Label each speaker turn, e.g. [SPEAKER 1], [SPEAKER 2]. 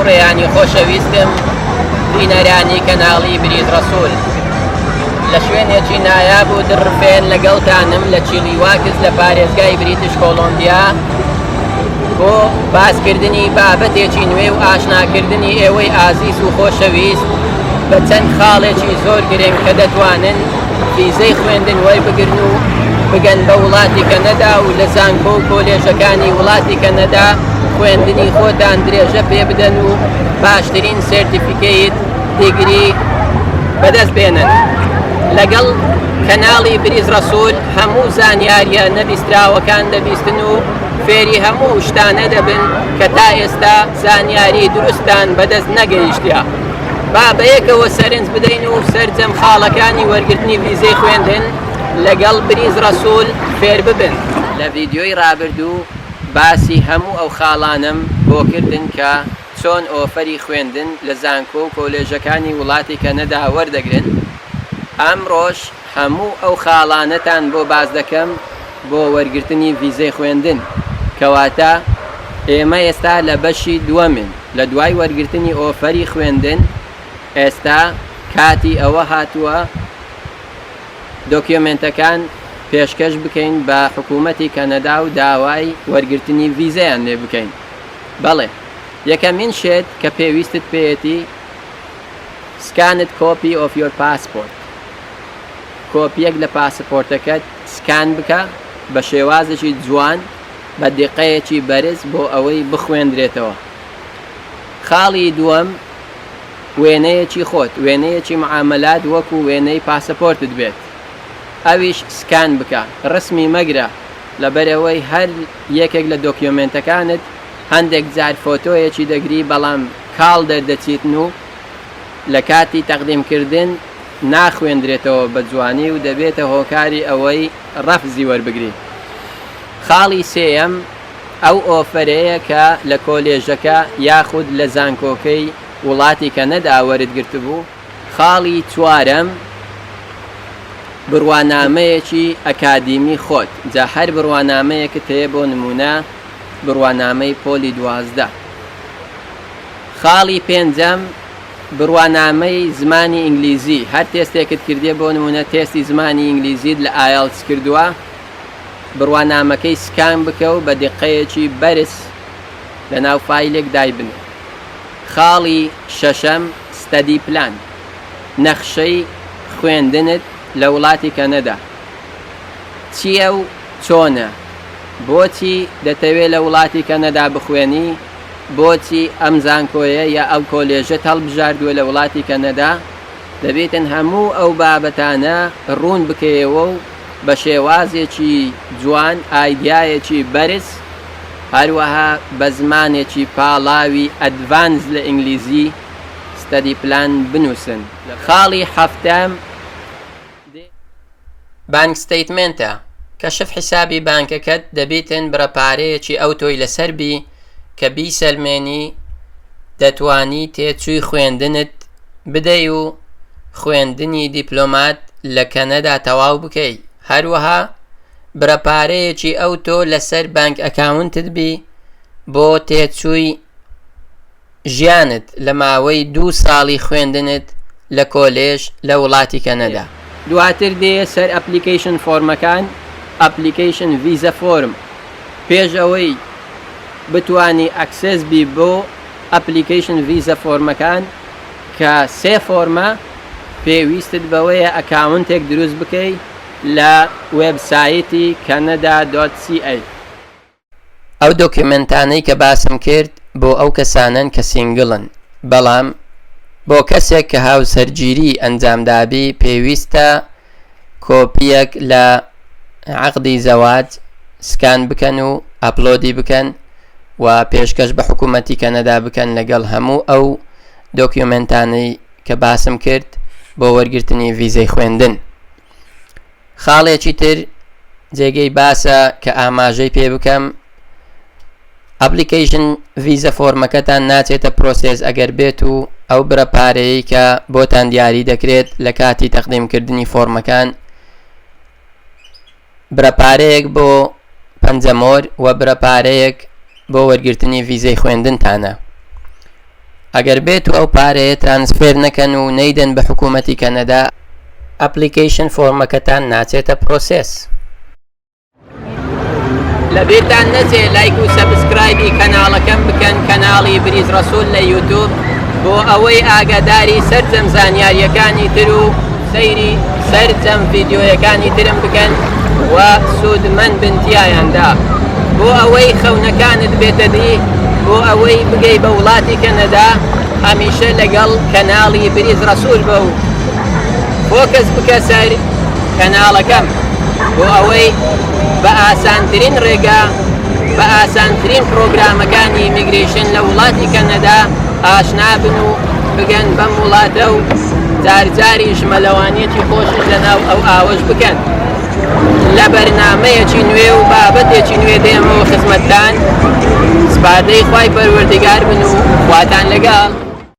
[SPEAKER 1] هاوڕێیانی خۆشەویستم بینەرانی کەناڵی بریز ڕەسول لە شوێنێکی نایاب و دڕفێن لەگەڵتانم لە چیڵیواکس لە پارێزگای بریتش کۆڵۆمبیا بۆ باسکردنی بابەتێکی نوێ و ئاشناکردنی ئێوەی ئازیز و خۆشەویست بە چەند خاڵێکی زۆر گرنگ کە دەتوانن ڤیزەی خوێندن وەربگرن و بگەن بە وڵاتی کەنەدا و لە زانکۆ و کۆلێژەکانی وڵاتی کەنەدا خوێندنی خۆتان درێژە پێ بدەن و باشترین certificate degree بەدەست بێنن. لەگەڵ کەناڵی بریز ڕەسول هەموو زانیاریە نەبیستراوەکان دەبیستن و فێری هەموو شتانە دەبن کە تا ئێستا زانیاری دروستتان بەدەست نەگەیشتە. با بەیەکەوە سەرنج بدەین و سەرجەم خاڵەکانی وەرگرتنی ڤیزەی خوێندن لەگەڵ بریز ڕەسول فێر ببن. لە ڤیدیۆی ڕابردوو باسی هەموو ئەو خاڵانەم بۆ کردن کە چۆن offer ی خوێندن لە زانکۆ و کۆلێژەکانی وڵاتی کەنەدا وەردەگرن، ئەمڕۆش هەموو ئەو خاڵانەتان بۆ باس دەکەم بۆ وەرگرتنی ڤیزەی خوێندن، کەواتە ئێمە ئێستا لە بەشی دووەمین لە دوای وەرگرتنی offer ی خوێندن ئێستا کاتی ئەوە هاتووە document ەکان پێشکەش بکەین بە حکوومەتی کەنەدا و داوای وەرگرتنی ڤیزەیان لێ بکەین. بەڵێ یەکەمین شت کە پێویستت پێیەتی Scanned copy of your passport کۆپیەک لە پاسپۆرتەکەت scan بکە بە شێوازێکی جوان بە دیقەیەکی بەرز بۆ ئەوەی بخوێندرێتەوە. خاڵی دووەم وێنەیەکی خۆت، وێنەیەکی معامەلات وەکو وێنەی پاسەپۆرتت بێت ئەویش scan بکە ڕسمی مەگرە لەبەرئەوەی هەر یەکێک لە document ەکانت هەندێک جار فۆتۆیەکی دەگری بەڵام کاڵ دەردەچیتن و لە کاتی تەقدیم کردن ناخوێندرێتەوە بە جوانی و دەبێتە هۆکاری ئەوەی ڕەفزی وەربگری. خاڵی سێیەم ئەو offer ەیە کە لە کۆلێژەکە یاخود لە زانکۆکەی وڵاتی کەنەدا وەرت گرتبوو. خاڵی چوارەم بڕوانامەیەکی ئەکادیمی خۆت، جا هەر بڕوانامەیەکت هەیە بۆ نموونە بڕوانامەی پۆلی 12. خاڵی پێنجەم بڕوانامەی زمانی ئینگلیزی، هەر تێستێکت کردیە بۆ نموونە تێستی زمانی ئینگلیزیت لە IELTS کردووە بڕوانامەکەی scan بکە و بە دیقەیەکی بەرز لەناو فایلێک دایبنێ. خاڵی شەشەم study plan نەخشەی خوێندنت لە وڵاتی کەنەدا چییە و چۆنە؟ بۆچی دەتەوێ لە وڵاتی کەنەدا بخوێنی؟ بۆچی ئەم زانکۆیە یا ئەو کۆلێژەت هەڵبژاردووە لە وڵاتی کەنەدا؟ دەبێتن هەموو ئەو بابەتانە ڕوون بکەیەوە و بە شێوازێکی جوان ئایدیایەکی بەرز هەروەها بە زمانێکی پاڵاوی advance لە ئینگلیزی study plan بنووسن. خاڵی حەفتەم، bank statement ە، کەشف حیسابی بانکەکەت دەبیتن بڕە پارەیەکی ئەوتۆی لەسەر بی کە بیسەلمێنی دەتوانی تێچووی خوێندنت بدەی و خوێندنی دیپلۆمات لە کەنەدا تەواو بکەی هەروەها بڕە پارەیەکی ئەوتۆ لەسەر bank account ت بی بۆ تێچووی ژیانت لە ماوەی دوو ساڵی خوێندنت لە کۆلێژ لە وڵاتی کەنەدا. دواتر دێیە سەر application form ەکان، Application Visa Form، پێش ئەوەی بتوانی access بی بۆ application visa form ەکان کە سێ فۆرمە، پێویستت بەوەیە account ێک دروست بکەی لە وێبسایتی Canada dot ca. ئەو document انەی کە باسم کرد بۆ ئەو کەسانەن کە single ن، بەڵام بۆ کەسێک کە هاوسەرگیری ئەنجامدابی پێویستە کۆپیەک لە عەقدی زەواج scan بکەن و upload ی بکەن و پێشکەش بە حکوومەتی کەنەدا بکەن لەگەڵ هەموو ئەو document انەی کە باسم کرد بۆ وەرگرتنی ڤیزەی خوێندن. خاڵێکی تر جێگەی باسە کە ئاماژەی پێ بکەم application visa form ەکەتان ناچێتە process ئەگەر بێت و ئەو بڕە پارەیەی کە بۆتان دیاری دەکرێت لە کاتی تەقدیمکردنی فۆرمەکان بڕە پارەیەک بۆ پەنجەمۆر و بڕە پارەیەک بۆ وەرگرتنی ڤیزەی خوێندنتانە. ئەگەر بێتو ئەو پارەیە transfer نەکەن و نەیدەن بە حکومەتی کەنەدا application form ەکەتان ناچێتە process. لەبیرتان نەچێ لایک و subscribe ی کەناڵەکەم بکەن کەناڵی بریز ڕەسول لە یوتوب بۆ ئەوەی ئاگاداری سەرجەم زانیاریەکانی تر و سەیری سەرجەم ڤیدیۆیەکانی ترم بکەن و سوودمەند بن تیایاندا بۆ ئەوەی خەونەکانت بێتە دی بۆ ئەوەی بگەی بە وڵاتی کەنەدا هەمیشە لەگەڵ کەناڵی بریز ڕەسول بە و focus بکە سەر کەناڵەکەم بۆ ئەوەی بە ئاسانترین ڕێگا بە ئاسانترین پرۆگرامەکانی immigration لە وڵاتی کەنەدا ئاشنا بن و بگەن بەم وڵاتە و جارجاریش مەلەوانیەکی خۆشیش لەناو ئەو ئاوەش بکەن. لە بەرنامەیەکی نوێ و بابەتێکی نوێ دێمەوە خزمەتتان. سپاردەی خوای پەروەردگار بن و خواتان لەگەڵ.